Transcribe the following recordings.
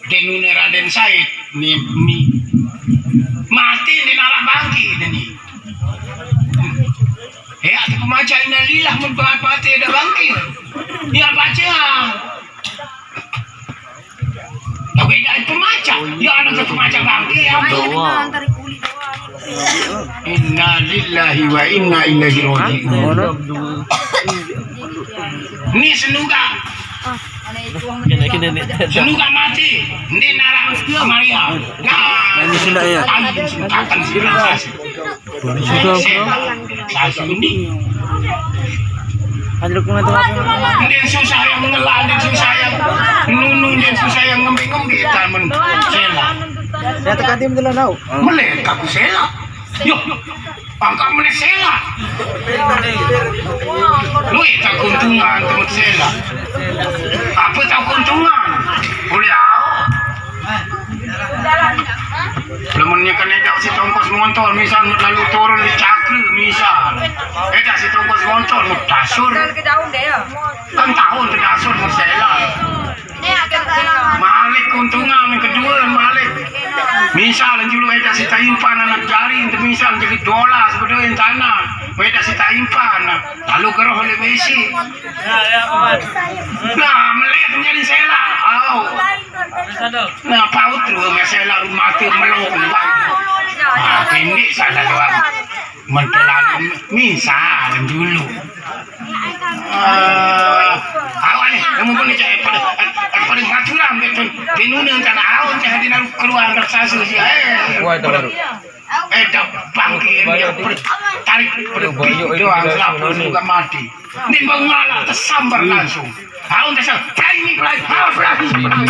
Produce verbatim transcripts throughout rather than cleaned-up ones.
Denune Raden Said ni, ni mati ni narak bangki ni. Eh, aku pemaca innalillah mun mati ada bangki. Ya baca. Tapi dah pemaca. Ya anak tu pemaca bangki ya. Doa. Innalillahi wa inna ilaihi raji'un. Ni senuga. Senuga mati. Ni narak Maria. Nah, ini sudah ya. Akan sih. Sudah. Sasundi. Ndin susah yang ngelak, ndin susah yang nunu, ndin susah yang ngembe-ngembe tamen sela. Ya, tekan tim telah tahu. Melek aku sela. Yo, angkat melek sela. Lu tak keuntungan temen sela. Apa tak keuntungan? Boleh tahu? Lamun nyekan eda si tongkos motor, misal, lalu turun di Cakre, misal. Eda si tongkos motor, mut tasur. Kan tahun ke dasur, mut sela. Malik keuntungan yang kedua, malik. Misal, julu eda si taimpan anak jari, ente misal, jadi dolar sebetulnya tanah. Eda si taimpan, lalu geroh oleh besi. Nah, melihat menjadi sela. Au. Nah, paut lu, mesela mati meluk. Ah, ini salah doang. Mentelalu misal dulu. Eh, awal nih, yang mumpung nih, cek, pada, pada ngaturan, betul. Di nuna, kan, awal, cek, di nalu keluar, raksasa, sih, eh. Wah, itu baru. Eh, dah bangkit, dia ber-, tarik, ber-, doang, selaput, juga mati. Di bawah ngalah, tersambar langsung. Tahu tak sih? Pelai ni, pelai. Ah, pelai, pelai.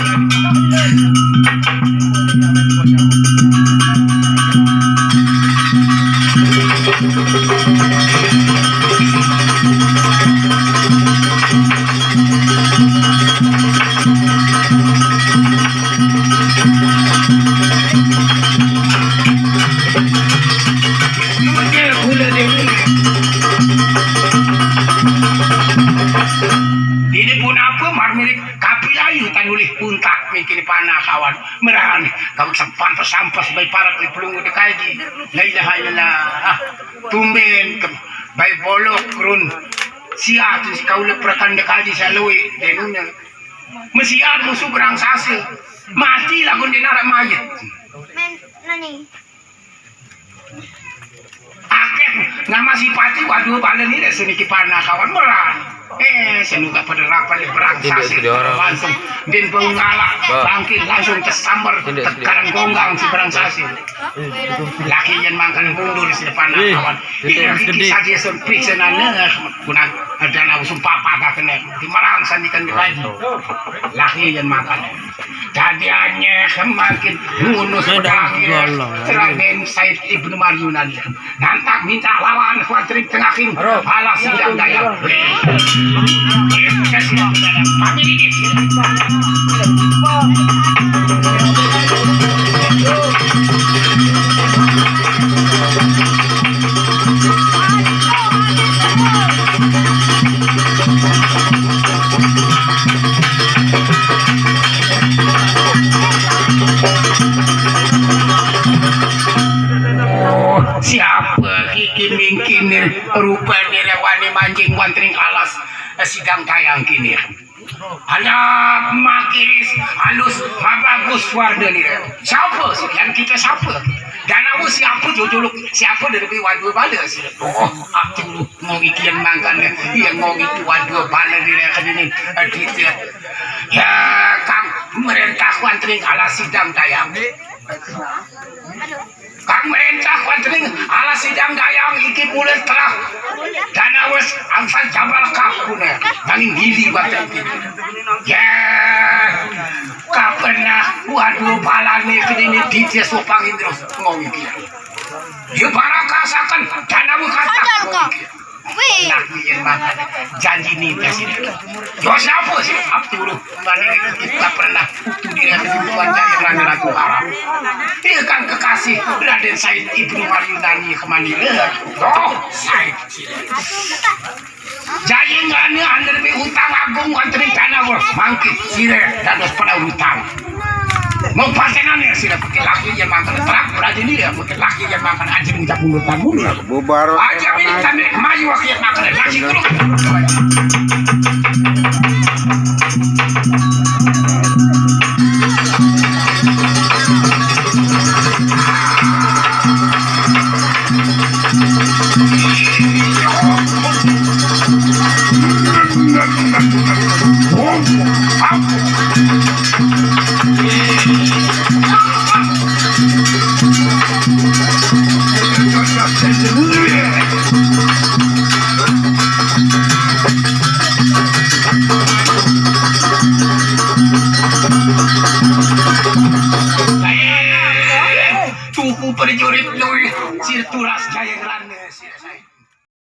Ini pun apa, marmirik kapilayu tanulih puntak mingkin panah kawan. Merahan, kau sempan pesampas bayi parak di pelunggu dekaji. La ilaha illallah. Ah, tumben, ke-, bayi bolok run. Siat, kau le perakan dekaji salui, denuna. Mesiat musuh berang sase. Mati lagun dinarak mayit. Men, nani? Akeh, nama si pati, waduh, balen ni, seni kipana kawan meran. Eh, senuga pada rapat di berang sase, langsung din pengalak, bangkit, langsung tersambar, tekan gonggang si berang sase. Laki yang makan mundur si depan kawan. Ini kiki saja sempit senana, kunang ada langsung papa gak kena. Di merang sandikan di pagi. Laki yang makan. Dadiannya semakin ngunus pedangnya. Terang Said Ibnu Maryunan. Nantak minta lawan kuantri tengakin. Alah sidang daya. Kami ini. Siapa kiki mingkin ni rupa ni lewani manjing wantring alas, eh, sidang tayang kini. Anak makiris halus mabagus warna ni. Siapa sih yang kita siapa? Dan aku siapa jojolok siapa dari waduh bala sih? Oh, aku ngong ikian makan ya. Iya ngong itu waduh bala ni kan ini. Aditya. Ya, Kang, merentah wantring alas sidang tayang. Kang merentah wantring alas sidang dayang iki mulai terah. Danawes angsal jabal kakune. Nanging gili wantring iki. Ya, kapenah waduh balane kedene Ditya Sopang Indra ngong iki. Ya barakasaken danawe katak ngong iki. Wih. Nah, iya, makanya janji nih, presiden. Yo, siapa sih? Abdul. Mana kita pernah itu dia kehidupan dari Rani Ratu Arab. Dia kan kekasih Raden Said Ibnu Maryunani kemana? Loh, Said. Jaya ngana anda lebih utang agung wantri tanah wah. Mangkit, sire, dados pada utang. Mau patenane sira pakai laki yang makan terang, berarti ini ya pakai laki yang makan anjing ucap mundur tak mundur. Bubar. Aja ini kami maju wakil makan laki terus. Tuku prajurit lui, sir turas jaya grande.